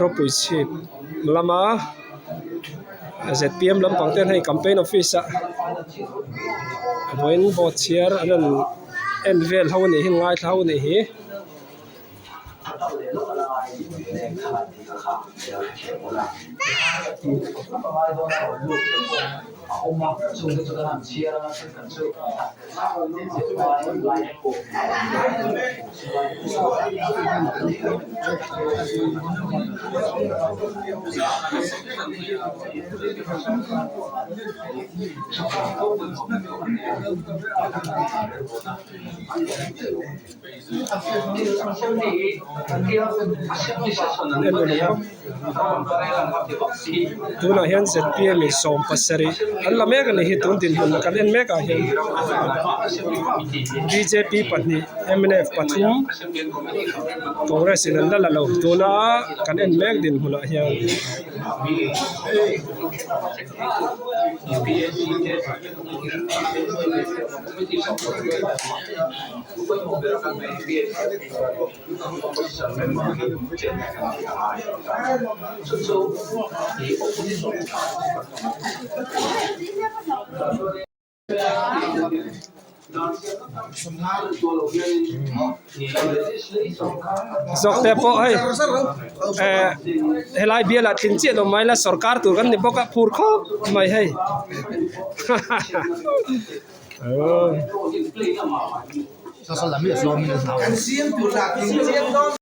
Rawpui chhip lama zpm lampang ten hei campaign office ah vawiin vote chhiar an rawn en vel ho anih hi an ngaithla ho anih hi. Tunah hian zpm in 70 an la mek a ni hi tun dinhmun kan en mek ah hian bjp pahnih mnf pathum congress in an la la lo tuna kan en mek dinhmun ah hian. Zawk te pawh hei eh helai bial ah tling chiah lo mai la sorkar tur kan ni bawk a phur khawp mai hei aw.